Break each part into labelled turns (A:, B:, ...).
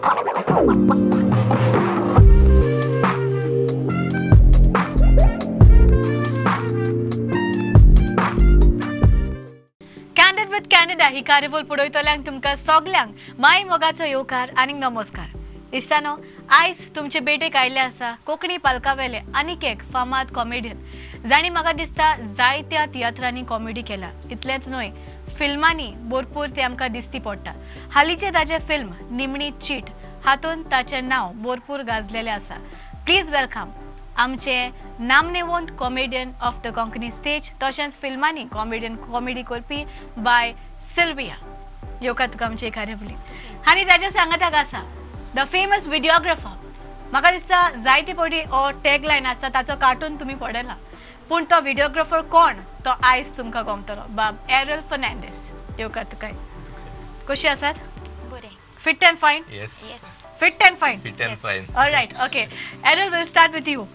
A: Candid with Canada ही कार्यावळ पळयतल्यांक तुमकां सगल्यांक माय मोगाचो येवकार आनी नमस्कार. इश्टानो, आयज तुमचे बेटेक आयिल्ले आसा कोंकणी पालकावेले आनीक एक फामाद कॉमेडियन, जाणी म्हाका दिसता जायत्या तियात्रांनी कॉमेडी केला. इतलेंच न्हय, फिल्मांनी भरपूर ते आमकां दिसती पडटा. हालींचें ताचें फिल्म निमणी चीट हातूंत ताचें नांव भरपूर गाजलेलें आसा. प्लीज welcome आमचे नामनेवंत comedian of the Konkani stage, तशेंच फिल्मांनी कॉमेडियन कॉमेडी करपी बाय सिल्विया. येवकार तुका आमचे कार्यावळी. आनी ताच्या सांगाताक आसा the famous videographer. म्हाका दिसता जायते फावटी हो टॅग लायन आसता ताचो कार्टून तुमी पळयला, पूण तो व्हिडियोग्राफर कोण तो आयज तुमकां गमतलो. बाब एरल फर्नांडीस, येवकार तुका. कशी आसात?
B: बरें.
A: Fit and fine?
C: Yes.
A: Fit and fine.
C: Fit and fine.
A: Alright, okay. Errol, will start with you.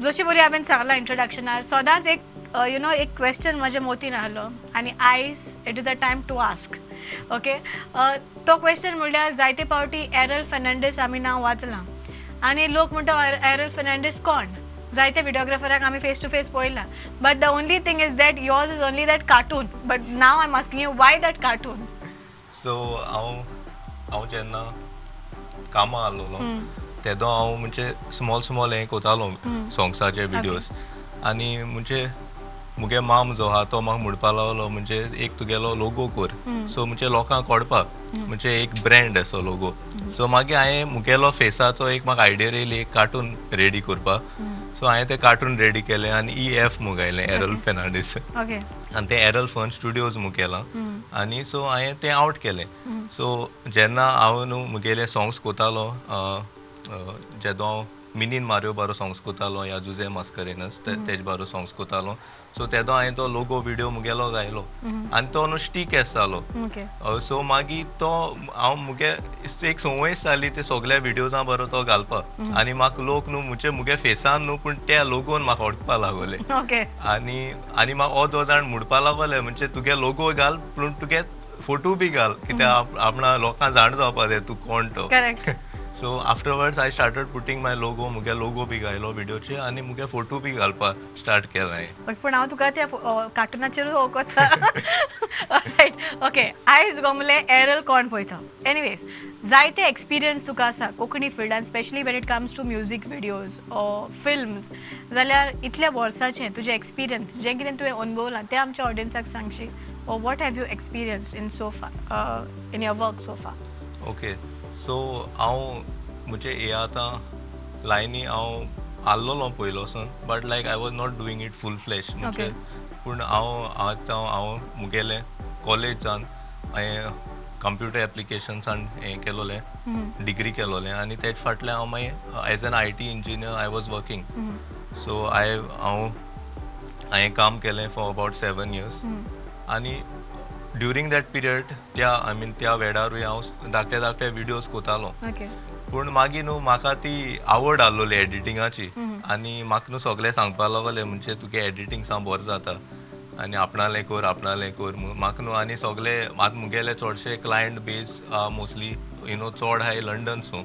A: जशी बरी हांवें सांगलां इंट्रोडक्शनार, सदांच एक you know एक क्वेश्चन म्हज्या मोतीन आहलो आनी आयज it is a time to ask. Okay, तो क्वेश्चन म्हणल्यार जायते फावटी एरल फर्नांडीस आमी नांव वाचलां आनी लोक म्हणटा एरल फर्नांडीस कोण. जायते व्हिडियोग्राफराक आमी फेस टू फेस पळयला, but the only thing is that yours is only that cartoon. But now I am asking you, why that cartoon?
C: So हांव हांव जेन्ना कामां आहलोलो तेदो हांव म्हणजे स्मॉल स्मॉल हें कोतालो सोंग्साचे विडियोज, आनी म्हणजे मुगे माम जो आहा तो म्हाका म्हणपा लागलो म्हणजे एक तुगेलो लोगो कर, सो म्हणजे लोकांक कळपाक म्हणजे एक ब्रँड असो लोगो. सो मागीर हांवें मुगेलो फेसाचो एक म्हाका आयडिया येयली एक कार्टून रेडी करपाक. सो हांवें तें कार्टून रेडी केलें आनी ई एफ मुगायलें, एरल फर्नांडीस, आनी तें एरल फन स्टुडियोज मुकेलां आनी सो हांवें तें आवट केलें. सो जेन्ना हांव न्हू मुगेले सोंग्स कोतालो, जेदो हांव मिनीन मारियो बारो सोंग्स कोतालो या जुजे मास्करेनस तेज बारो सोंग्स कोतालो, सो तेदो हांवें तो लोगो विडियो मुगेलो गायलो आनी तो न्हू स्टीक एस जालो. सो मागीर तो हांव मुगे एक संवय जाली ते सगल्या विडियोजां बरो तो घालपाक, आनी म्हाका लोक न्हू म्हणजे मुगे फेसान न्हू पूण त्या लोगोन म्हाका वळखपा लागले. आनी आनी म्हाका अर्दो जाण म्हणपा लागले म्हणजे तुगे लोगो घाल पूण तुगे फोटो बी घाल, कित्याक आपणा लोकांक जाण जावपा जाय तूं कोण तो. So afterwards I started putting my logo, मुगे लोगो बी घायलो विडियोचे आनी मुगे फोटो बी घालपाक स्टार्ट केला हांवें.
A: पूण हांव तुका त्या कार्टुनाचेरूच वळखता. Right, okay. आयज गमले एरल कोण पळयता. एनिवेज, जायते एक्सपिरियन्स तुका आसा कोंकणी फिल्डान, specially when it comes to music videos or films. जाल्यार इतल्या वर्साचें तुजें एक्सपिरियन्स जें कितें तुवें अनुभवलां तें आमच्या ऑडियन्साक सांगशी, or what have you experienced in so far in your work so far?
C: Okay, so हांव म्हणजे हे आतां लायनी हांव आहलोलो पयलोसून, but like I was not doing it full flesh. म्हणजे पूण हांव आतां हांव मुगेलें कॉलेजान हांवें कंप्युटर एप्लिकेशन्सान हें केलोलें, डिग्री केलोलें, आनी तेज फाटल्यान हांव मागीर as an IT engineer I was working. So हांव हांवें काम केलें फॉर अबावट 7 इयर्स, आनी ड्युरींग that period त्या I mean त्या वेळारूय हांव धाकटे धाकटे विडियोज कोतालो. पूण मागीर न्हू म्हाका ती आवड आहलोली एडिटिंगाची, आनी म्हाका न्हू सगळें सांगपा लागले म्हणजे तुगे एडिटींग साम बरें जाता आनी आपणालें कर आपणालें कर. म्हाका न्हू आनी सगळे आतां मुगेले चडशे client base mostly you know चड आहाय लंडन सून,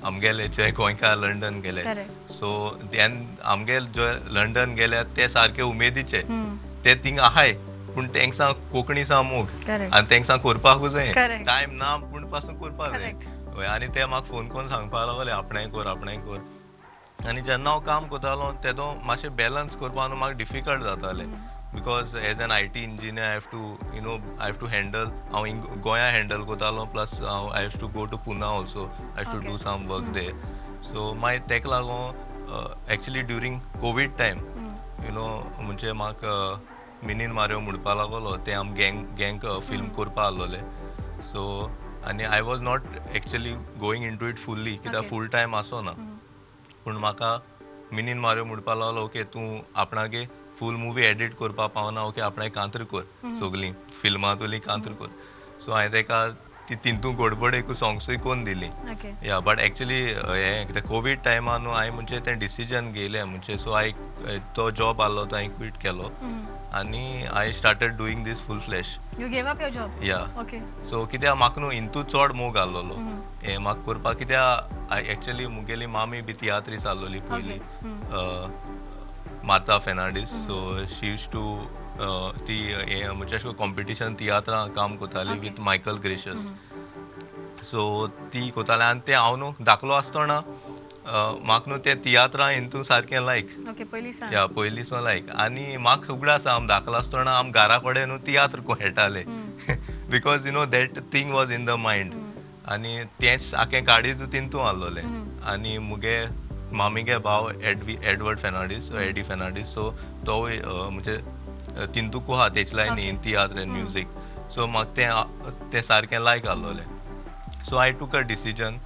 C: आमगेले जे गोंयकार लंडन गेले, सो देन आमगे जे लंडन गेले ते सारके उमेदीचे ते थिंग आहाय, पूण तेंकां कोंकणी सा मोग आनी तेंकां करपाकूच जाय, टायम ना पूण पासून करपाक जाय. आनी ते म्हाका फोन करून सांगपाक लागले आपणें कर आपणें कर. आनी जेन्ना हांव काम करतालो तेदो मातशें बॅलन्स करपाक न्हू म्हाका डिफिकल्ट जातालें, because as an IT engineer I have to you know I have to handle, हांव गोंया हँडल करतालो, प्लस हांव I have to go to Pune also, I have to do some work there. So मागीर तेका लागून actually during Covid time you know म्हणजे म्हाका मिनीन मारियो म्हणपा लागलो, ते आम गँग गँग फिल्म करपा आहलोले. सो आनी I was not actually going into it fully, कित्याक फूल टायम आसो ना, पूण म्हाका मिनीन मारियो म्हणपा लागलो ओके तूं आपणागे फूल मुवी एडिट करपा पावना, ओके आपणाक कांत्र कर, सगळीं फिल्मां तुली कांत्र कर. सो हांवें तेका ती तिंतू गडबड एक सॉंग्सूय कोन्न दिली. या बट एक्चुली हें कितें कोवीड टायमा न्हू हांवें म्हणजे तें डिसिजन घेयलें म्हणजे सो हांवें तो जॉब आहलो तो हांवें क्वीट केलो आनी I started doing this full flash.
A: You gave up your job?
C: Yeah.
A: Okay.
C: So कित्याक म्हाका न्हू हितू चड मोग आहलोलो हें म्हाका करपाक, कित्याक एक्चुली मुगेली मामी बी तियात्रीस आहलोली पयलीं, Martha Fernandes. So she use to ती हें म्हणजे अशें कॉम्पिटिशन तियात्रां काम करताली विथ मायकल ग्रेशियस. सो ती करताली आनी तें हांव न्हू धाकलो आसतना म्हाका न्हू ते तियात्रां हितून सारकें लायक, या पयलींसून लायक. आनी म्हाका उगडास आसा आम धाकलो आसतना आम घरा कडेन न्हू तियात्र खेळटाले because you know that thing was in the mind. आनी तेंच आखें काळीज तितून आहलोलें. आनी मुगे मामीगे भाव एडवर्ड फेर्नांडीस, एडी फेर्नांडीस, सो तोवूय म्हणजे तिंतूक आहा तेच लायनी in tiatr and music. So म्हाका तें तें सारकें लायक आहलोलें. So I took a decision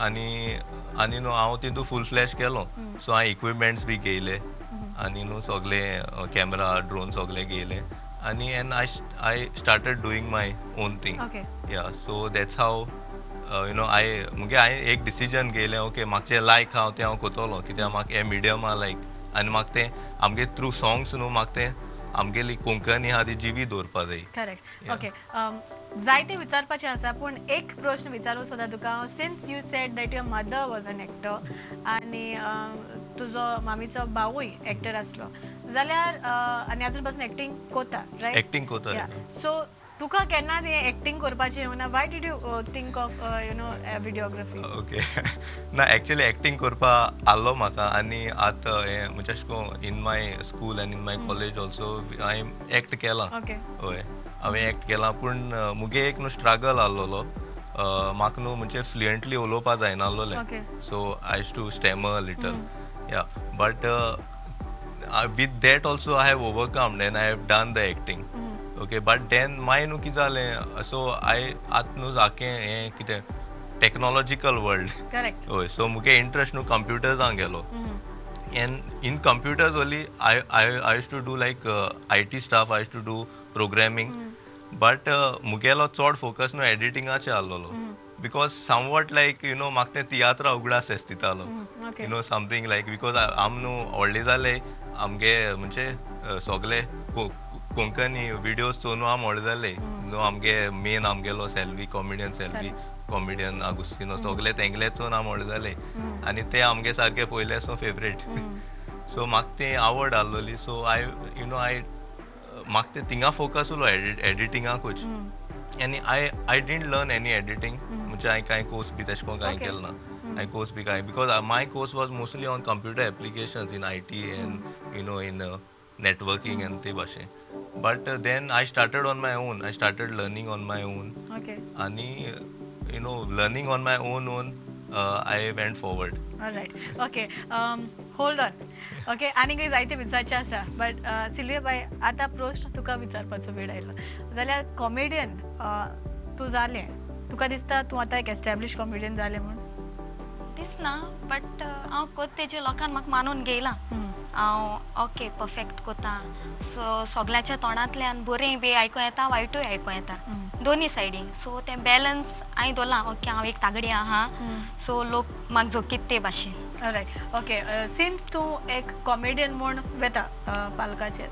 C: आनी आनी न्हू हांव तितू फूल फ्लॅश केलो. सो हांवें इक्विपमेंट्स बी घेयले आनी न्हू सगळे कॅमेरा ड्रोन सगळे घेयले आनी and I started doing my own thing. Yeah so that's how you know I मुगे हांवें एक डिसिजन घेयलें, ओके म्हाका जें लायक आहा तें हांव करतलो, कित्याक म्हाका हें मिडियम आहा लायक. आनी म्हाका तें आमगे थ्रू सॉंग्स न्हू म्हाका तें आमगेली कोंकणी आहा ती जिवी दवरपा जाय.
A: करेक्ट. ओके, जायते विचारपाचें आसा पूण एक प्रश्न विचारूं सोदा तुका. Since you said that your mother was an actor आनी तुजो मामीचो भावूय एक्टर आसलो जाल्यार आनी आजून पासून एक्टींग कोता, रायट?
C: एक्टींग कोता.
A: सो तुका केन्ना तें एक्टींग करपाचें येवना? Why did you think of you know videography?
C: Okay, ना एक्चुअली एक्टींग करपा आहलो म्हाका आनी आतां हें म्हणजे अशें करून in my school and in my college also हांवें एक्ट केलां. हय हांवें एक्ट केलां पूण मुगे एक न्हू स्ट्रगल आहलोलो, म्हाका न्हू म्हणजे फ्लुएंटली उलोवपा जायना आहलोलें. So I used to stammer little. Yeah but with that also I have overcome and I have done the acting. Okay, but then मागीर न्हू कितें जालें, सो I आतां न्हू सारकें हें कितें टॅक्नोलॉजिकल वर्ल्ड.
A: करेक्ट.
C: हय, सो मुगे इंट्रस्ट न्हू कंप्युटर्सान गेलो. And in computers only I used to do like IT stuff, I used to do programming. But मुगेलो चड फोकस न्हू एडिटिंगाचेर आहलोलो because somewhat like you know म्हाका तें तियात्रा उगडास येस दितालो, you know something like because आम न्हू व्हडले जाले आमगे म्हणजे सगळे कोंकणी विडियोज चोवन आम व्हडले जाले न्हू. आमगे मेन आमगेलो सेल्वी कॉमेडियन, सेल्वी कॉमेडियन आगुस्तिनो सगळे तेंगले चोवन आम व्हडले जाले आनी ते आमगे सारके पयले सो फेवरेट. सो म्हाका ती आवड आहलोली. So I you know I म्हाका तें थिंगा फोकस उरलो एडिटिंगाकूच. आनी I didn't learn any editing, म्हणजे हांवें कांय कोर्स बी तशें करून कांय केलें ना. हांवें कोर्स बी कांय because my course was mostly on computer applications in IT and you know in networking and ते भाशेन. But then I started on my own, I started learning on my own. आनी you know learning on my own I went forward.
A: Alright, okay, hold on. Okay, आनीकय जायते विचारचें आसा but Sylvia बाय आतां प्रश्न तुका विचारपाचो वेळ आयलो जाल्यार कॉमेडियन तूं जालें, तुका दिसता तूं आतां एक एस्टॅब्लिश कॉमेडियन जालें म्हूण?
B: दिसना, बट हांव कोत्ता तेजे लोकांक म्हाका मानून घेयलां. हांव ओके परफेक्ट कोता, सो सगळ्याच्या तोंडांतल्यान बरें बी आयकूं येता, वायटूय आयकूं येता, दोनी सायडीन. सो तें बॅलन्स हांवें दवरलां. ओके हांव एक तागडी आहा, सो लोक म्हाका जोकीत ते भाशेन.
A: रायट, ओके, सिन्स तूं एक कॉमेडियन म्हूण वेता पालकाचेर,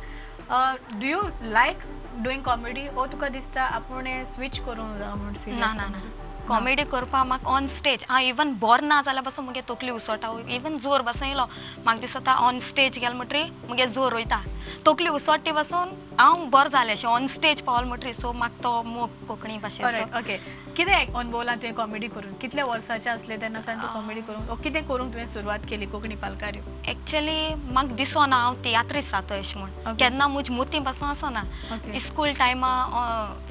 A: do you like doing comedy ओ तुका दिसता आपूण स्विच करूंक जाय म्हूण?
B: ना ना ना, कॉमेडी करपाक म्हाका ऑन स्टेज हांव इवन बोर ना जाल्यार पासून मुगे तकली उसोटा, इवन जोर पासून येयलो म्हाका दिसता ऑन स्टेज गेलो म्हणटरी मुगे जोर वयता, तकली उसोटी पासून हांव बरें जालें अशें ऑन स्टेज पावलो म्हणटरी. सो म्हाका तो मोग कोंकणी भाशेचो.
A: ओके, कितें अनुभवलां तुवें कॉमेडी करून? कितल्या वर्साचें आसलें तेन्ना सावन तूं कॉमेडी करूंक, कितें करूंक तुवें सुरवात केली कोंकणी पालकार?
B: एक्चुअली म्हाका दिसना हांव तियात्रीस्त जाता अशें म्हूण, केन्ना म्हज मोती पासून आसना. स्कूल टायमा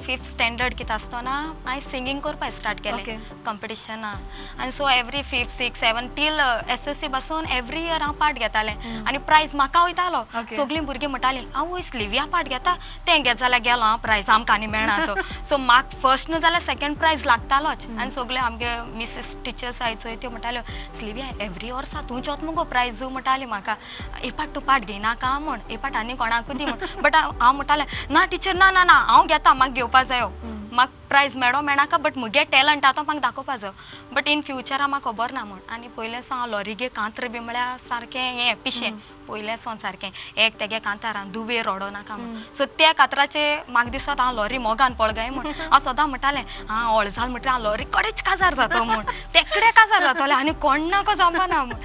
B: फिफ्थ स्टँडर्ड कितें आसतना हांवें सिंगींग करपाक स्टार्ट केलें कॉम्पिटिशना. आनी so every 5th 6th 7th till SSC पासून एवरी इयर हांव पार्ट घेतालें आनी प्रायज म्हाका वयतालो. सगळीं भुरगीं म्हणटालीं हांव स्लिविया पार्ट घेता, तें घेत जाल्यार गेलो हांव प्रायज आमकां आनी मेळना तो. सो म्हाका फर्स्ट न्हू जाल्यार सेकेंड प्रायज लागतालोच. आनी सगळे आमगे मिसीस टिचर्स आहाय चोय त्यो म्हणटाल्यो स्लिविया एवरी वर्सा तूं जोत मुगो प्रायज म्हणटाली म्हाका, ए पाट तूं पार्ट घेयनाका म्हूण, ए पाट आनी कोणाकूय दी म्हूण. बट हांव म्हणटालें ना टिचर, ना ना ना हांव घेता, म्हाका घेवपा जायो. म्हाका प्रायज मेळो मेळनाका बट मुगे टॅलंट आहा तो म्हाका दाखोवपा जाय बट इन फ्युचरा म्हाका खबर ना म्हूण. आनी पयलें सावन हांव लॉरीगे कांत्र बी म्हळ्यार सारकें हें पिशें पयलें सावन सारकें एक तेगे कांतारान दुबे रोडो नाका म्हूण. सो त्या कातराचे म्हाका दिसत हांव लॉरी मोगान पळगाय म्हूण हांव सदां म्हणटालें हां हळ जाल म्हणटकीर हांव लॉरी कडेच काजार जातो म्हूण तेकडे काजार जातलें आनी कोण नाका जमना म्हूण.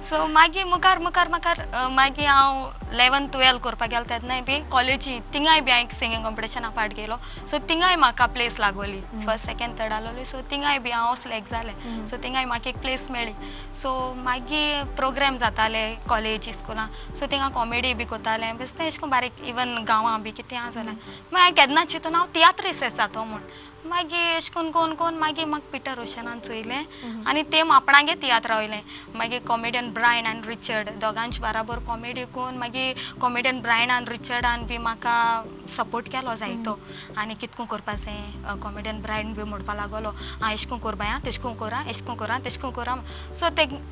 B: सो मागीर मुखार मुखार मुखार मागीर हांव 11th 12th करपाक गेलें तेन्नाय बी कॉलेजी थिंगाय बी हांवें सिंगींग कॉम्पिटिशनाक पार्ट घेयलो. सो थिंगाय म्हाका place लागोली 1st 2nd 3rd आसलोली. So थिंगाय बी हांव सिलेक्ट जालें. सो थिंगाय म्हाका एक प्लेस मेळ्ळी. सो मागीर प्रोग्राम जाताले कॉलेज स्कुलां सो थिंगा कॉमेडी बी करतालें बेश्टें अशें करून बारीक इवन गांवां बी कितें आसा जाल्यार मागीर हांवें केन्ना चिंतून हांव तियात्रीस जातो म्हूण. मागीर अशें करून कोन कोन मागीर म्हाका पिटर ओशनान चोयलें आनी ते आपणागे तियात्रा वयलें. मागीर कॉमेडियन ब्रायन आनी रिचर्ड दोगांचे बराबर कॉमेडी करून मागीर कॉमेडियन ब्रायन आनी रिचर्डान बी म्हाका सपोर्ट केलो जायतो आनी कितको करपा जाय कॉमेडियन ब्रायन बी म्हणपा लागलो आं एशें करून कोर बाय तेशें करून कोरा एशें करून कोरा तेशें करून कोरा. सो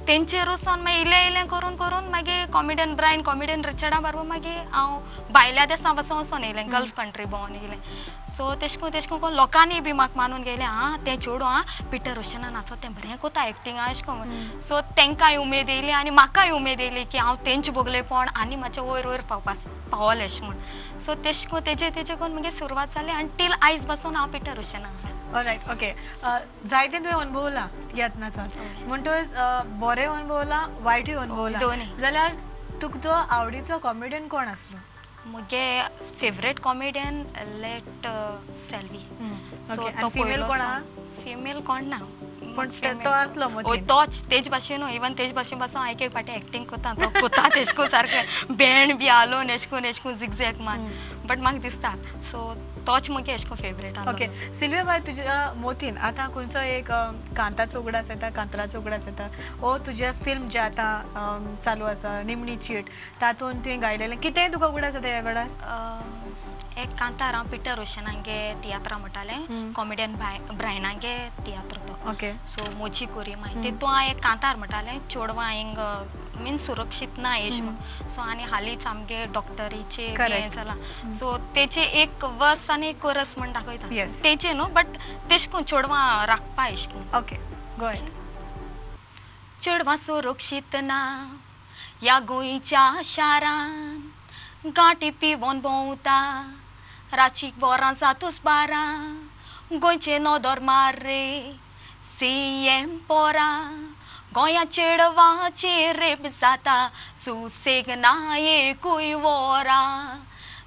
B: तेंचेर वचोन मागीर इल्लें इल्लें करून करून मागीर कॉमेडियन ब्रायन कॉमेडियन रिचर्डा बरोबर मागीर हांव भायल्या देसां वचोन वचोन येयलें गल्फ कंट्री भोंवोन येयलें. सो तेशें करून तेशें करून लोकांनी बी म्हाका मानून गेलें आं तें चेडूं आं पिटर ओशना नाचो तें बरें कोता एक्टींग आं अशें करून. सो तेंकांय उमेद येयली आनी म्हाकाय उमेद येयली की हांव तेंचे बगलेपण आनी मातशें वयर वयर पावपा पावलें अशें म्हूण. सो तेशें करून तेजे तेजे करून मागीर सुरवात जाली आनी टील आयज बसून हांव पिटर ओशना.
A: ऑलरायट ओके जायतें तुवें अनुभवलां तियात्र नाचोन म्हणटकच बरें अनुभवलां वायटूय अनुभवलां जाल्यार तुका तो आवडीचो कॉमेडियन कोण आसलो?
B: मुगे favourite comedian late Selvy. So तो
A: फिमेल कोण आहा?
B: फिमेल कोण ना
A: पण तो आसलो
B: तोच तेज भाशेन न्हू इवन तेज भाशेन पासून हांव एक एक फावटी एक्टींग करता तो कोता तेश करून सारकें बँड बी हालोवन एश करून एश करून झिगझॅग मार बट म्हाका दिसता सो तोच मुगे एश करून फेवरेट.
A: ओके सिल्विया बाय तुज्या मोतीन आतां खंयचो एक कांताचो उगडास येता कांतराचो उगडास येता ओ तुजें फिल्म जें आतां चालू आसा निमणी चीट तातूंत तुवें गायलेलें कितेंय तुका उगडास येता ह्या वेळार?
B: एक कांतार हांव पिटर ओशनागे तियात्रां म्हणटालें कॉमेडियन ब्रायनागे तियात्र तो.
A: ओके
B: सो मोची कोरी मागीर तितून हांव एक कांतार म्हणटालें चेडवां हिंग मिन्स सुरक्षीत ना एश म्हूण. सो आनी हालींच आमगे डॉक्टरीचे हें जालां सो तेचे एक वर्स आनी एक कोरस म्हूण दाखयता तेचे न्हू बट तेश करून चेडवां राखपा एश करून.
A: Okay go ahead.
B: चेडवां सुरक्षीत ना ह्या गोंयच्या शारान गांठी पिवन भोंवता रातची वरां जातूच 12 गोंयचे नदर मार रे सीएम पोरां गोंया चेडवाचेर रेप जाता सुसेग ना एकूय वरां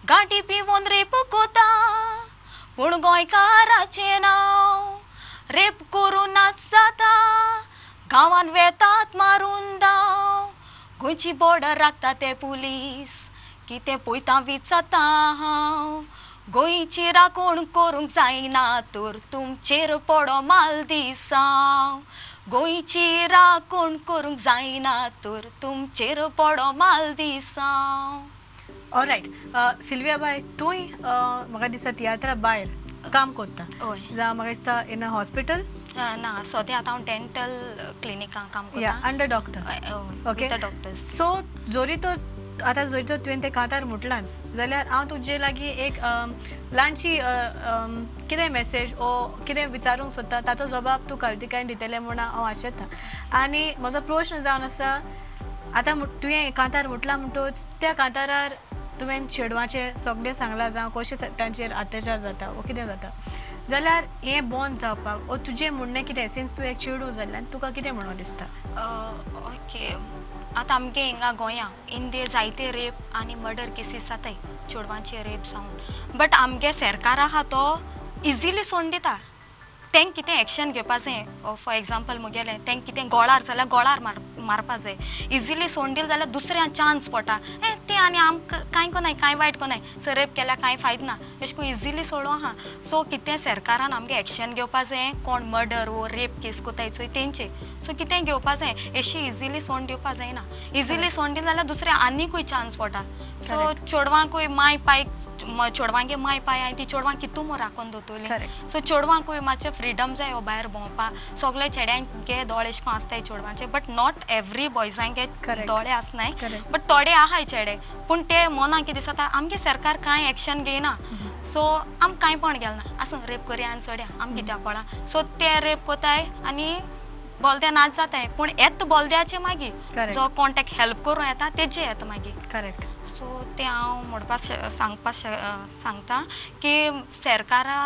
B: गांठी पिवन रेप कोता पूण गोंयकाराचें नांव रेप करून नाच जाता गांवान वेतात मारून धांव गोंयची बॉर्डर राखता ते पुलीस कितें पळयता विचारता हांव गोंयची राखण करूंक जायना तर तुमचेर पडो माल दिसांव गोंयची राखण करूंक जायना तर तुमचेर पडो माल दिसांव.
A: ऑलरायट सिल्विया बाय तूंय म्हाका दिसता तियात्रा भायर काम कोत्ता जावं म्हाका दिसता इन अ हॉस्पिटल?
B: ना सद्या आतां हांव डेंटल क्लिनिकां काम
A: करता under doctor. Okay
B: doctor.
A: So जोरी तर आतां जरी तर तुवें तें कांतार म्हटलांच जाल्यार हांव तुजे लागीं एक ल्हानशी कितें मॅसेज ओ कितें विचारूंक सोदता ताचो जबाब तूं कल्तिकायन दितलें म्हूण हांव आशेता. आनी म्हजो प्रश्न जावन आसा आतां तुवें कांतार म्हटलां म्हणटकच त्या कांतारार तुवें चेडवाचें सगळें सांगलां जावं कशें तांचेर अत्याचार जाता वो कितें जाता जाल्यार हें बंद जावपाक ओ तुजें म्हणणें कितें सिन्स तूं एक चेडूं जाल्ल्यान तुका कितें म्हणून दिसता?
B: ओके आतां आमगे हिंगा गोंया इंदे जायते रेप आनी मर्डर केसीस जाताय चेडवांचे रेप जावन बट आमगे सरकार आहा तो इजिली सोडून दिता तेंक कितें एक्शन घेवपा जाय. फॉर एग्जाम्पल मुगेलें तेंक कितें गोळार जाल्यार गोळार मारपा जाय इजिली सोडून दिलें जाल्यार दुसऱ्याक चान्स पडटा ए तें आनी आमकां कांय कोनाय कांय वायट कोनाय सो रेप केल्यार कांय फायद ना एशें करून इजिली सोडूं आहा. सो कितें सरकारान आमगे एक्शन घेवपा जाय कोण मर्डर वो रेप केस कोताय चोय तेंचे सो कितें घेवपा जाय एशी इजिली सोडून दिवपा जायना इजिली सोडून दिलें जाल्यार दुसऱ्या आनीकूय चान्स पडटा. सो चेडवांकूय माय पायक चेडवांगे माय पाय आनी ती चेडवां कितू म्हूण राखून दवरतली. सो चेडवांकूय मातशें फ्रिडम जाय भायर भोंवपा. सगळे चेड्यांगे दोळे एशें कोन्न आसताय चेडवांचे, बट not every बॉयजांगे दोळे आसनाय, बट थोडे आहाय चेडे. पूण ते मनाक कितें दिसता आमगे सरकार कांय एक्शन घेयना, सो आम कांय पण गेलना, आसूं रेप करया आनी सोड्या आम कित्याक पडा. सो ते रेप कोताय आनी बोलद्या नाच जाताय, पूण येत बोलद्याचे मागीर जो कोण तेका हेल्प करूं येता तेजे येता मागीर.
A: करेक्ट.
B: सो तें हांव म्हणपा सांगपा सांगता की सरकारा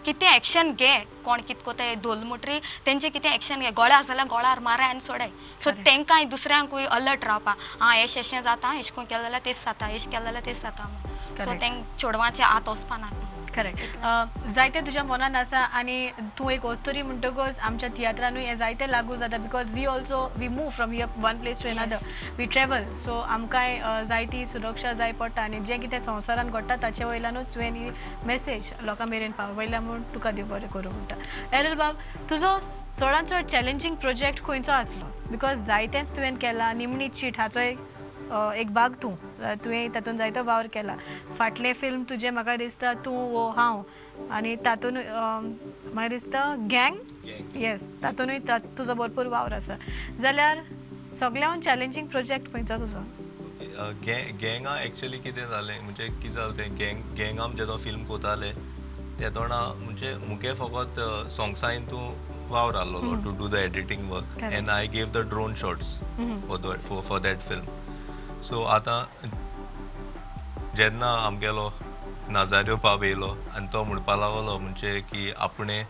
B: कितें एक्शन घे, कोण कितें कोताय धोल मुटरी तेंचे कितें एक्शन घे, गोळ्यार जाल्यार गोळार माराय आनी सोडाय. सो तेंकांय दुसऱ्यांकूय अलर्ट रावपा, आं एशें एशें जाता, एशें कोन्न केलें जाल्यार तेच जाता, एशें केलें जाल्यार तेच जाता म्हूण. सो तेंक चेडवांचे आत वचपा नाका.
A: करेक्ट. जायते तुज्या मनान आसा आनी तूं एक ओस्तोरी म्हणटकच आमच्या तियात्रानूय हें जायते लागू जाता, because we also we move from here one place to another, we travel. So आमकांय जायती सुरक्षा जाय पडटा आनी जें कितें संवसारान घडटा ताचे वयल्यानूच तुवें ही मॅसेज लोकां मेरेन पावयल्या म्हूण तुका देव बरें करूं म्हणटा. एरल बाब, तुजो चडान चड चॅलेंजींग प्रोजेक्ट खंयचो आसलो? Because जायतेंच तुवें केलां, निमणी चीट हाचो एक भाग तूं, तुवें तातूंत जायतो वावर केला. फाटलें फिल्म तुजें म्हाका दिसता तूं वो हांव, आनी तातूंत म्हाका दिसता गँग, येस, तातूंतय तुजो भरपूर वावर आसा. जाल्यार सगळ्याहून चॅलेंजींग प्रोजेक्ट खंयचो तुजो?
C: गँगा एक्चुअली कितें जालें म्हणजे कितें जालें तें गँग आम जेदो फिल्म कोताले तेदोणा म्हणजे मुगे फकत सोंग्सा तूं वावर आहलोलो to do the editing work, and I gave the drone shots for that film. So आतां जेन्ना आमगेलो नाजारियो बाब येयलो आनी तो म्हणपा लागलो म्हणजे की आपणें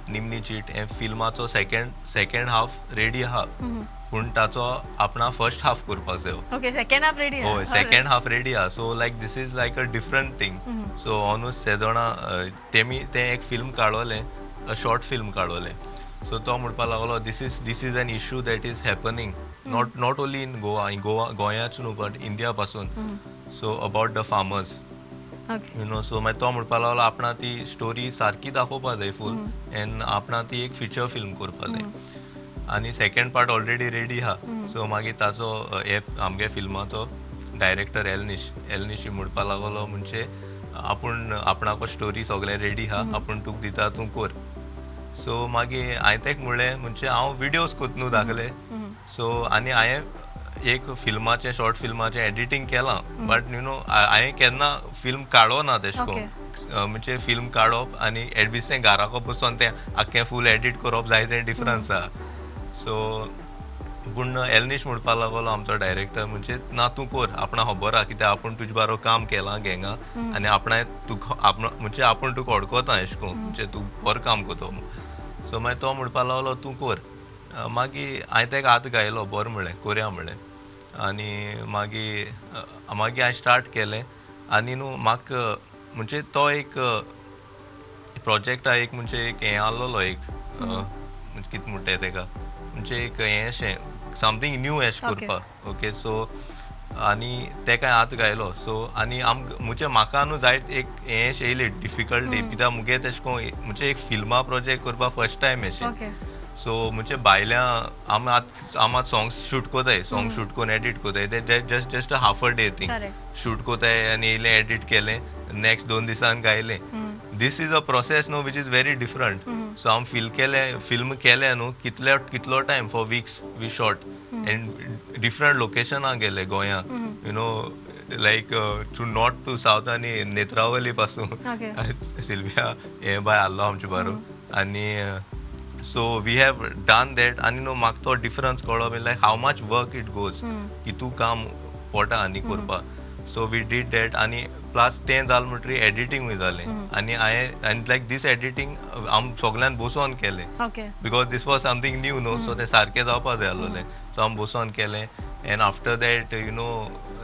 C: निमणी चीट हें फिल्माचो सेकेंड हाफ रेडी आहा, पूण ताचो आपणा फर्स्ट हाफ करपाक जायो.
A: ओके, सेकेंड हाफ रेडी
C: हय, सेकेंड हाफ रेडी आहा. So like this is like a different thing. So ऑनूच तेदोणा तेमी तें एक फिल्म काडलें, शॉर्ट फिल्म काडलें. सो तो म्हणपा लागलो this is an issue that is happening not only in Goa, गोंयाच न्हू बट इंडिया पासून. So about the farmers, you know. So मागीर तो म्हणपा लागलो आपणा ती स्टोरी सारकी दाखोवपा जाय फूल, एंड आपणा ती एक फिचर फिल्म करपा जाय. आनी सेकेंड पार्ट ऑलरेडी रेडी आहा. सो मागीर ताचो आमगे फिल्माचो डायरेक्टर एलनिश म्हणपा लागलो म्हणजे आपूण आपणाको स्टोरी सगळें रेडी आहा, आपूण तुका दिता तूं कर. सो मागीर हांवें तेका म्हणलें म्हणजे हांव विडियोज कोत न्हू दाखले. सो आनी हांवें एक फिल्माचें शॉर्ट फिल्माचें एडिटींग केलां, बट you know हांवें केन्ना फिल्म काडो ना तेश कोन, म्हणजे फिल्म काडप आनी एडबिसें घराको बसून तें आख्खें फूल एडीट करप जायतें डिफरन्स आहा. सो पूण एलनिश म्हणपा लागलो आमचो डायरेक्टर म्हणजे ना तूं कर, आपणा खबर आहा कित्याक आपूण तुजे बारो काम केलां गँगा आनी आपणा तुका आपण म्हणजे आपूण तुका वळखता एशें कोन, म्हणजे तूं बरें काम करता. सो मागीर तो म्हणपा लागलो तूं कर. मागीर हांवें तेका हात घायलो, बरें म्हणलें कोरया म्हणलें. आनी मागीर मागीर हांवें स्टार्ट केलें. आनी न्हू म्हाका म्हणजे तो एक प्रोजेक्टा एक म्हणजे एक हें आहलोलो एक म्हणजे कितें म्हणटाय तेका म्हणजे एक हें अशें समथींग न्यू एशें करपाक. ओके, सो आनी तेका हात घायलो. सो आनी म्हणजे म्हाका न्हू जायत एक हें अशें येयलें डिफिकल्टी, कित्याक मुगे तेशें कोन म्हणजे एक फिल्मां प्रोजेक्ट करपाक फर्स्ट टायम एशें. सो म्हणजे भायल्या आम आतां सोंग्स शूट कोताय, सोंग शूट करून एडिट कोताय, ते just just half a day thing shoot कोताय आनी येयलें एडिट केलें, नेक्स्ट 2 दिसान गायलें. This is a process न्हू which is very different. So आम फील केलें, फिल्म केलें न्हू कितलो time for weeks we shot and different लोकेशनां गेले गोंया, you know like to north to south आनी नेत्रावली पासून सिल्विया हें बाय आहलो आमचे बारो. आनी so we have done that. आनी न्हू म्हाका तो difference कळ्ळो, like how much work it goes, कितू काम पडटा आनी करपाक. So we did that. आनी प्लस तें जालें म्हणटकीर एडिटींगूय जालें. आनी हांवें आनी लायक दीस एडिटींग आम सगळ्यान बसोन केलें, because this was something new न्हू. सो तें सारकें जावपा जाय आसलें. सो आम बसोन केलें. And after that you know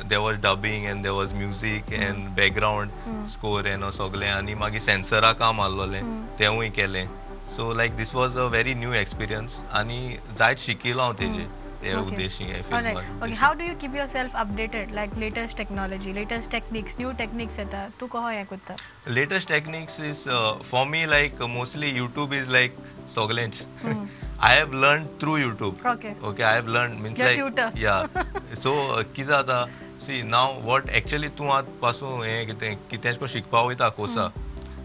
C: there was dubbing and there was music and background score and सगळें. आनी मागीर सेन्सरा काम आहलोलें तेंवूय केलें. So like this was a very new experience आनी जायत शिकिलो हांव तेजेर.
A: Okay, how do you keep yourself updated, like latest technology, latest techniques, new techniques येता, तूं कहो हें करता?
C: Latest techniques is for me like mostly YouTube is like सगळेंच. I have learn through YouTube. Okay, I have learn means like yeah. So कितें जाता, C now what actually तूं आतां पासून हें कितें कितेंच शिकपा वयता कोर्सा,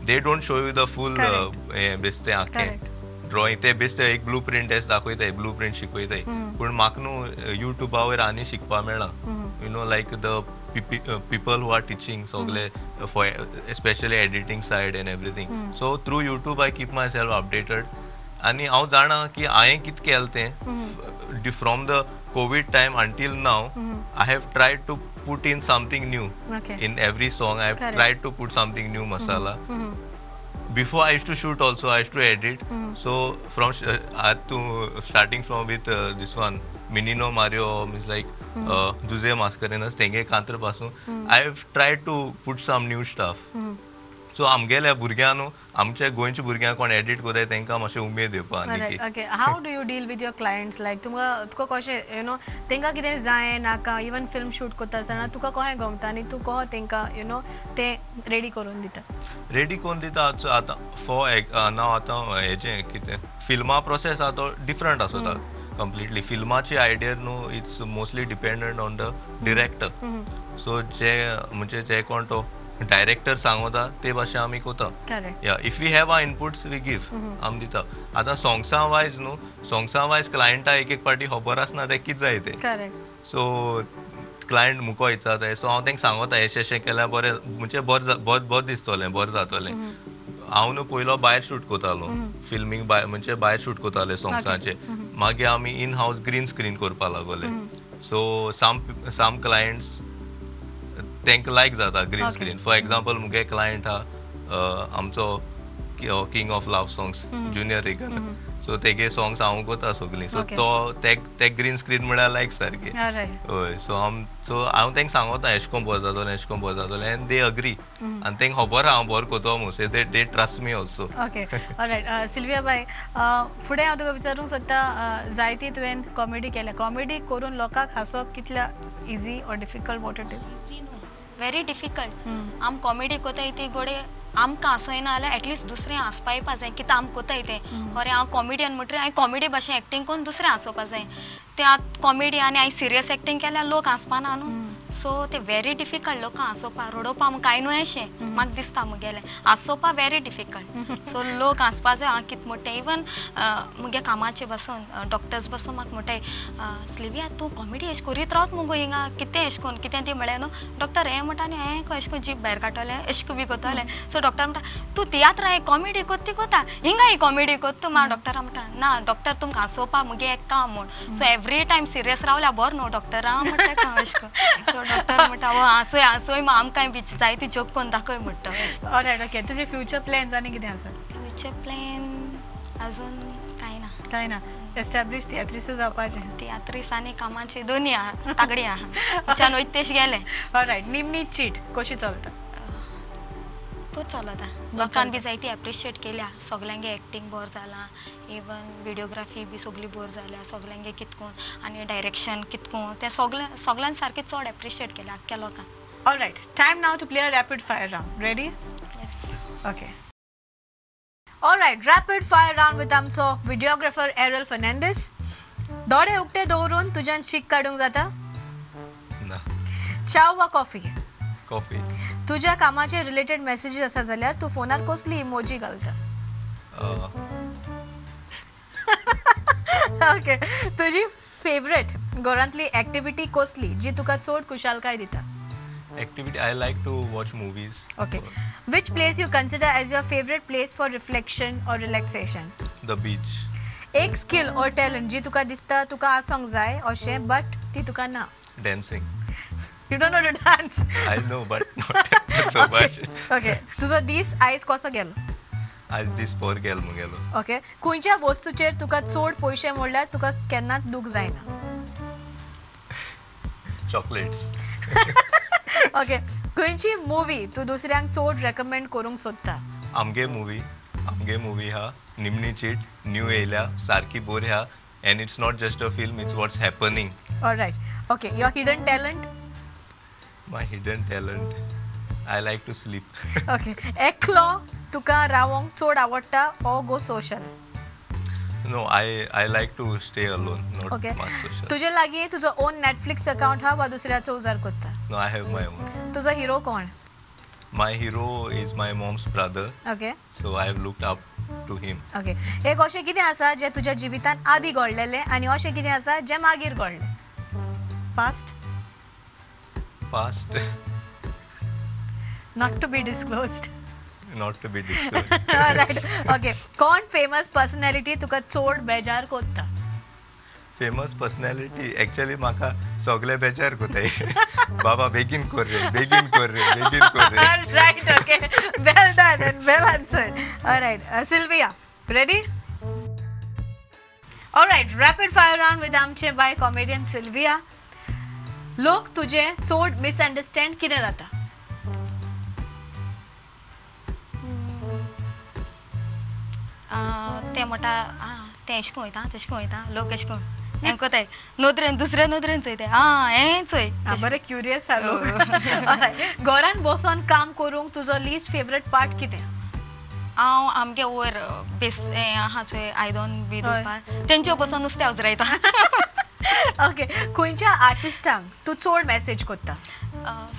C: they don't show you the full हें बेश्टें आख्खें. ड्रॉइंग ते बेश्टे एक ब्लू प्रिंट एस दाखयताय, ब्लू प्रिंट शिकयताय, पूण म्हाका न्हू युट्यूबा वयर आनी शिकपा मेळ्ळां. You know like the people who are teaching सगळे for especially editing side and everything. So through YouTube I keep myself updated आनी हांव जाणा की हांवें कितें केलें तें from the Covid time until now I have tried to put in something new. In every song I have tried to put something new masala. Before I used to shoot also, I used to edit. So from starting from with this one Minino Mario means like Jose Mascarenhas तेंगे कांत्र पासून I have tried to put some new stuff. So आमगेल्या भुरग्यां न्हू, आमच्या गोंयच्या भुरग्यांक कोण edit करताय तेंकां मातशें उमेद येवपा.
A: Okay, how do you deal with your clients? Like तुमकां तुका कशें you know तेंकां कितें जाय नाका, इवन फिल्म शूट करता आसतना तुका कशें गमता आनी तूं कहो तेंकां you know ते रेडी करून दिता?
C: रेडी करून दिता आतां फॉर नाव आतां हेजें कितें फिल्मा प्रोसेस आहा तो डिफरंट आसता कंप्लिटली. फिल्माची आयडिया न्हू it's mostly dependent on the director. So जे म्हणजे जे कोण तो डायरेक्टर सांगता ते भाशेन आमी कोता. या if we have our inputs we give, आमी दिता. आतां सोंग्सां वायज न्हू, सोंग्सां वायज क्लायंटा एक एक पाटी खबर आसना ते कितें जाय तें. सो क्लायंट मुको विचारता, सो हांव तांकां सांगता एशें एशें केल्यार बरें, म्हणजे बरें बरें बरें दिसतलें, बरें जातलें. हांव न्हू पयलो भायर शूट करतालो फिल्मींग, म्हणजे भायर शूट करताले सोंग्सांचे. मागीर आमी इन हावस ग्रीन स्क्रीन करपाक लागले. सो सम क्लायंट्स तांकां लायक जाता ग्रीन स्क्रीन. फॉर एग्जाम्पल मुगे क्लायंट आहा आमचो king of love songs Junior Regan, so तेगे सॉंग्स हांव कोता सगळीं. सो तो ते ग्रीन स्क्रीन म्हळ्यार लायक सारकें. हय, सो सो हांव तांकां सांगता एशें कोन्न बरें जातलें, एशें कोन्न बरें जातलें, एंड they agree. आनी तांकां खबर आहा हांव बरें कोतो म्हूण, so they trust me also.
A: Okay, alright. Sylvia बाय, फुडें हांव तुका विचारूंक सोदता, जायती तुवें कॉमेडी केल्या, कॉमेडी करून लोकांक हांसोवप कितल्या easy or difficult, what it is?
B: Very difficult. आम कॉमेडी कोताय ती गोडे आमकां हांसोयना जाल्यार एटलिस्ट दुसरें हांसपा येवपा जाय कितें आम कोताय तें. बरें हांव कॉमेडियन म्हणटरीर हांवें कॉमेडी भाशेन एक्टींग करून दुसरें हांसोवपा जाय. तें आतां कॉमेडी आनी हांवें सिरियस एक्टींग केल्यार लोक हांसपाना न्हू. सो ते व्हेरी डिफिकल्ट लोकांक हांसोवपा. रडोवपा कांय न्हू अशें म्हाका दिसता मुगेलें, हांसोवपा व्हेरी डिफिकल्ट. सो लोक हांसपा जाय हांव कितें म्हणटा. इवन मुगे कामाचे बसून डॉक्टर्स बसून म्हाका म्हणटाय, स्लिविया तूं कॉमेडी एशें करीत रावत मुगो हिंगा, कितें एशें करून कितें ती म्हळ्यार न्हू डॉक्टर हें म्हणटा आनी हें एशें करून जीप भायर काडटलें एशें करून बी कोतालें. सो डॉक्टर म्हणटा तूं तियात्रां हें कॉमेडी कोत्ती कोता, हिंगा ही कॉमेडी कोत्ता. मागीर डॉक्टरा म्हणटा ना डॉक्टर तुमकां हांसोवपा मुगे एक काम म्हूण. सो एवरी टायम सिरियस रावल्या बरें न्हू डॉक्टरा म्हणटा हांव एशें करून. सो डॉक्टर म्हणटा हो हांसोय हांसोय, आमकांय बी जाय ती जोक करून दाखय म्हणटा.
A: All right, okay. तुजे फ्युचर प्लॅन्स आनी कितें आसा?
B: फ्युचर प्लॅन अजून कांय ना.
A: कांय ना, एस्टॅब्लिश तियात्रिस्ट जावपाचें.
B: तियात्रिस्ट आनी कामाची दोनी आहा, तागडी आहा, तिच्यान वयता तेश गेलें.
A: ऑलरायट, निमणी चीट कशी चलता?
B: बरें चलता, लोकान बी जायती एप्रिशिएट केल्या, सगल्यांगे एक्टींग बरें जालां, इवन विडियोग्राफी बी सगळी बरी जाल्या, सगल्यांगे कितकून आनी डायरेक्शन कितकून तें सगळें सगळ्यान सारकें चड एप्रिशिएट केलें आख्ख्या लोकांक.
A: Alright, time now to play a rapid fire round. Ready?
B: Yes.
A: Okay. Alright, rapid fire round with आमचो व्हिडियोग्राफर एरल फर्नांडीस. दोळे उक्ते दवरून तुज्यान शीक काडूंक जाता?
C: ना.
A: च्या वा कॉफी?
C: कॉफी.
A: तुज्या कामाचे रिलेटेड मेसेजीस आसा जाल्यार तूं फोनार कसली इमोजी घालता? ओके. तुजी फेवरेट घरांतली एक्टिविटी कसली जी तुका चड खुशालकाय दिता?
C: Activity, I like to watch movies.
A: Okay. Which place you consider as your favourite place for reflection or relaxation?
C: The beach.
A: एक स्किल ऑर टॅलंट जी तुका दिसता तुका आसूंक जाय अशें बट ती तुका ना?
C: Dancing.
A: You don't know to dance?
C: I know, but not so much.
A: Okay. तुजो दीस आयज कसो गेलो?
C: आयज दीस बरो गेलो मुगेलो.
A: ओके. खंयच्या वस्तूचेर तुका चड पयशे मोडल्यार तुका केन्नाच दूख जायना?
C: चॉकलेट्स.
A: ओके. खंयची मुवी तूं दुसऱ्यांक चड रेकमेंड करूंक सोदता?
C: आमगे मुवी, आमगे मुवी हा निमणी चीट न्यू येयल्या, सारकी बरी हा, and it's not just a film, it's what's happening.
A: Alright. Okay. Your hidden talent?
C: My hidden talent, I like to sleep.
A: Okay. एकलो तुका रावोंक चड आवडटा or go social?
C: No, I like to stay alone, not
A: okay.
C: much social.
A: तुझे लागी तुझो own Netflix account हा वा दुसऱ्याचो उजार करता?
C: No, I have my own.
A: तुझो हिरो कोण?
C: My hero is my mom's brother.
A: Okay.
C: So I have looked up to him.
A: Okay, एक अशें कितें आसा जें तुज्या जिवितान आदी घडलेलें आनी अशें कितें आसा जें मागीर घडलें? Past?
C: Past
A: not to be disclosed.
C: Not to be disclosed.
A: Right, okay. कोण फेमस पर्सनॅलिटी तुका चड बेजार कोत्ता?
C: फेमस पर्सनॅलिटी एक्चुअली म्हाका सगळे बेजार कोताय. बाबा बेगीन कर रे, बेगीन कर रे, बेगीन कर रे.
A: Right, okay, well done and well answered. Alright, Sylvia, ready? Alright, rapid fire round with आमचे बाय कॉमेडियन सिल्विया. लोक तुझे चड मिसअंडरस्टँड कितें जाता?
B: ते म्हणटा तें अशें करून वयता, तशें करून वयता, लोक अशें करून हें कोताय, नदरेन दुसऱ्या नदरेन चोयताय, आं हें चोय,
A: बरें क्युरियस आहा लोक. घरान बसोन काम करूंक तुजो लिस्ट फेवरेट पार्ट कितें?
B: हांव आमगे वयर बेस हें आहा चोय आयदन बी धुवपाक, तेंचे बसोन नुस्तें उजरायता.
A: ओके, खंयच्या आर्टिस्टांक तूं चड मॅसेज कोत्ता?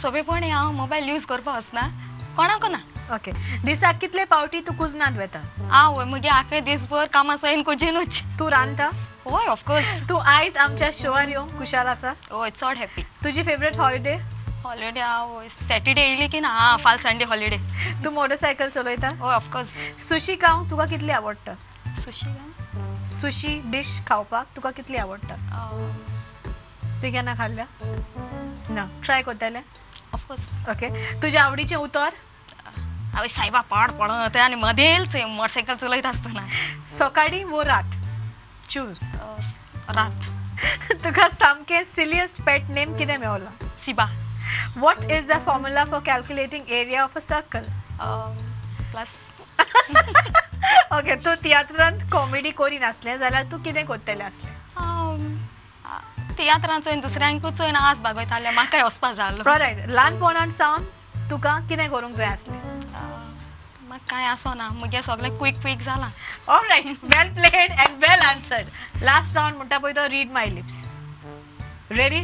B: सोंपेपणी हांव मोबायल यूज करपाक वचना, कोणाक ना.
A: ओके, दिसाक कितले पावटी तूं कुजनांत वता?
B: हांव मुगे आख्खे दीसभर कामां सयन कुजिनूच.
A: तूं रांदता?
B: हय, ऑफकोर्स.
A: तूं आयज आमच्या शोआर येवंक खुशाल आसा?
B: हय, चड हॅपी.
A: तुजी फेवरेट हॉलिडे?
B: हॉलिडे हांव सॅटर्डे येयली की ना, आं फाल संडे हॉलिडे.
A: तूं मोटरसायकल चलयता?
B: हय, ऑफकोर्स.
A: सुशी खावंक तुका कितली आवडटा?
B: सुशी?
A: सुशी डीश खावपाक तुका कितली आवडटा? तुवें केन्ना खाल्ल्या? ना, ट्राय कोत्तलें?
B: ऑफकोर्स.
A: ओके, तुज्या आवडीचें उतर?
B: हांवें सायबा पाड पडत आनी मदेल चोय मोटरसायकल चलयता आसतना.
A: सकाळीं वो रात? चूज.
B: रात.
A: तुका सामकें सिलियस्ट पेट नेम कितें मेवलां?
B: Siba.
A: What is the formula for calculating area of a circle?
B: Plus.
A: Okay, तूं तियात्रांत कॉमेडी करिनासलें जाल्यार तूं कितें करतलें आसलें?
B: तियात्रांत चोयन दुसऱ्यांकूच चोयन आस बागयतालें, म्हाकाय वचपा जालो.
A: रायट, ल्हानपणांत सावन तुका कितें करूंक जाय आसलें?
B: म्हाका कांय आसना, मुगे सगळें क्वीक क्वीक जालां.
A: Alright, well played and well answered. Last round म्हणटा पळय तो रीड my lips. Ready?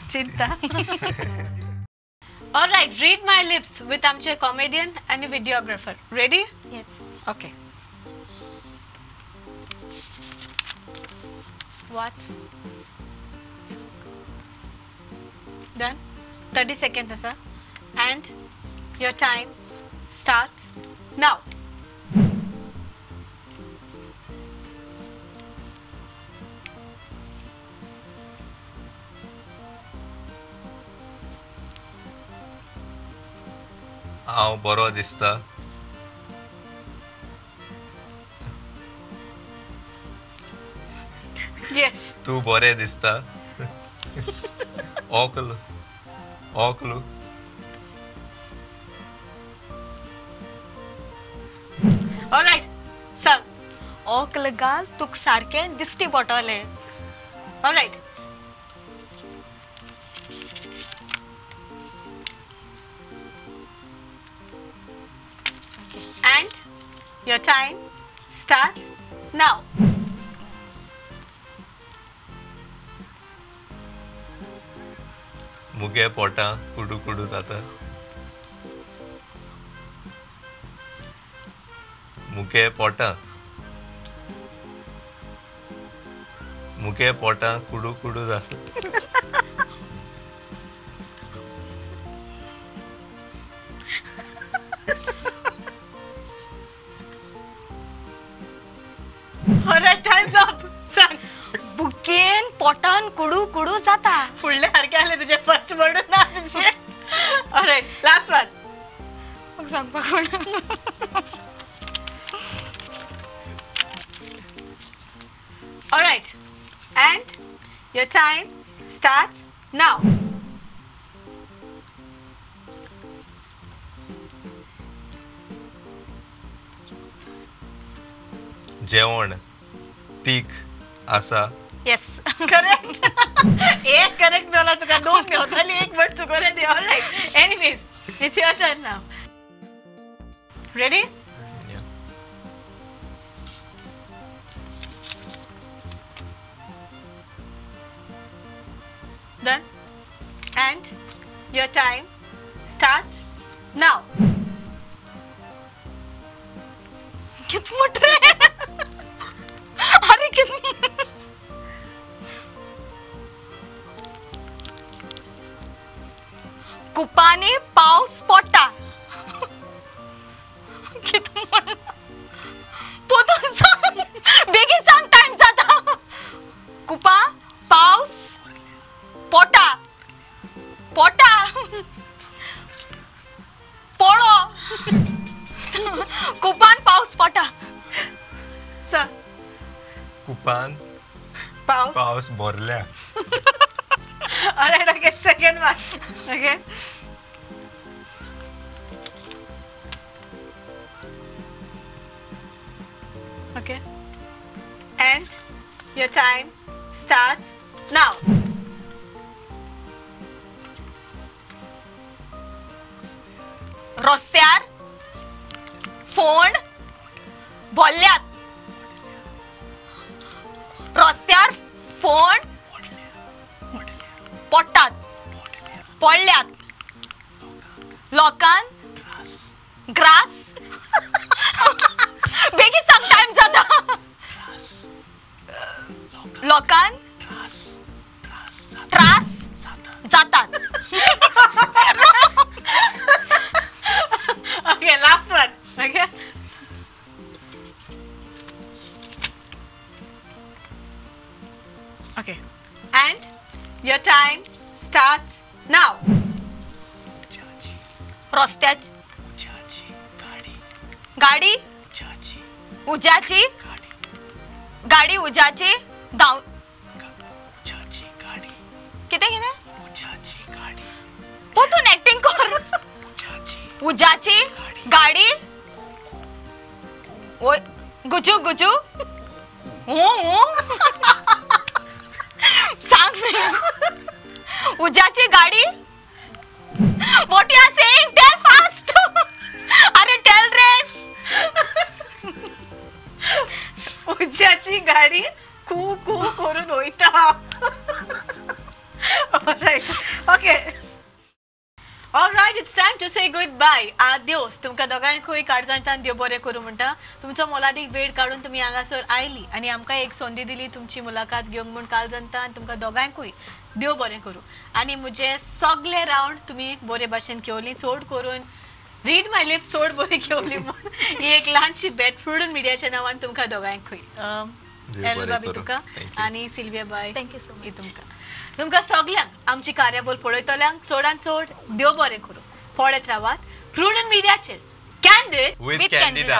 A: चिंता. Alright, read my lips with आमचे कॉमेडियन आनी videographer. Ready?
B: Yes.
A: Okay, watch. Done. 30 seconds आसा and your time starts now.
C: हांव बरो दिसता.
A: Yes.
C: तूं बरें दिसता. ओकल ओकलू.
A: Alright, सांग.
B: ओकल घाल तुका सारकें दिश्टी पडटलें.
A: Alright. And your time starts now.
C: मुगे पोटा कुडू कुडू जाता. मुगे पोटा, मुगे पोटा कुडू कुडू जाता.
A: Alright, time's up. सांग.
B: बुकेन पोटान कुडू कुडू जाता.
A: फुडले सारके आले तुझे फर्स्ट वर्ड ना तुझे. Alright, last one.
B: म्हाका सांगपाक कोण.
A: Alright, and your time starts now.
C: जेवण तीख आसा.
B: येस,
A: करेक्ट. एक करेक्ट मेवला तुका, दोन मेवताली, एक वर्ड चुकोले दी. Alright, anyways it's your turn now. Ready? Done. And your time starts now.
B: कित म्हट रे? अरे कित कुपांनी पावस पडटा. कित म्हण पोतून सांग, बेगीन सांग, टायम जाता. कुपा पावस पोटा पोटा पोळो. कुपान पावस पोटा.
C: कुपान पावस भरल्या.
A: Alright, okay, second one. Okay. Okay. And your time starts now.
B: रस्त्यार फोन बोल्ल्यात. रस्त्यार फोन पडटात पडल्यात. लोकांक ग्रास. बेगीन सांग, टायम जाता. लोकांक त्रास जातात.
A: Okay, last one. Okay. Okay. And your time starts now.
B: रस्त्याची गाडी उज्याची गाडी उज्याची धांव कितें कितें पोतून एक्टिंग कर. उज्याची गाडी गुजू गुजू सांग. उज्याची गाडी. What you are saying? Tell fast. अरे टेल रेस.
A: उज्याची गाडी कू कू करून वयता. Alright, okay. Alright, it's time to say goodbye. Adios. तुमकां दोगांकूय काळजांतल्यान देव बरें करूं म्हणटा. तुमचो मोलादीक वेळ काडून तुमी हांगासर आयली आनी आमकां एक संदी दिली तुमची मुलाखत घेवंक म्हूण काळजांतल्यान तुमकां दोगांकूय देव बरें करूं. आनी म्हजे सगळे रावंड तुमी बरे भाशेन घेवली, चड करून रीड my lips चड बरी घेवली म्हूण ही एक ल्हानशी भेट प्रुडंट मिडियाच्या नांवान तुमकां दोगांकूय. एल बाबी तुका आनी Sylvia bye,
B: thank you so much.
A: तुमकां तुमकां सगल्यांक आमची कार्यावळ पळयतल्यांक चडान चड देव बरें करूं. पळयत रावात प्रुडंट मिडियाचेर कॅन्डीड
C: विथ कॅन्डिडा.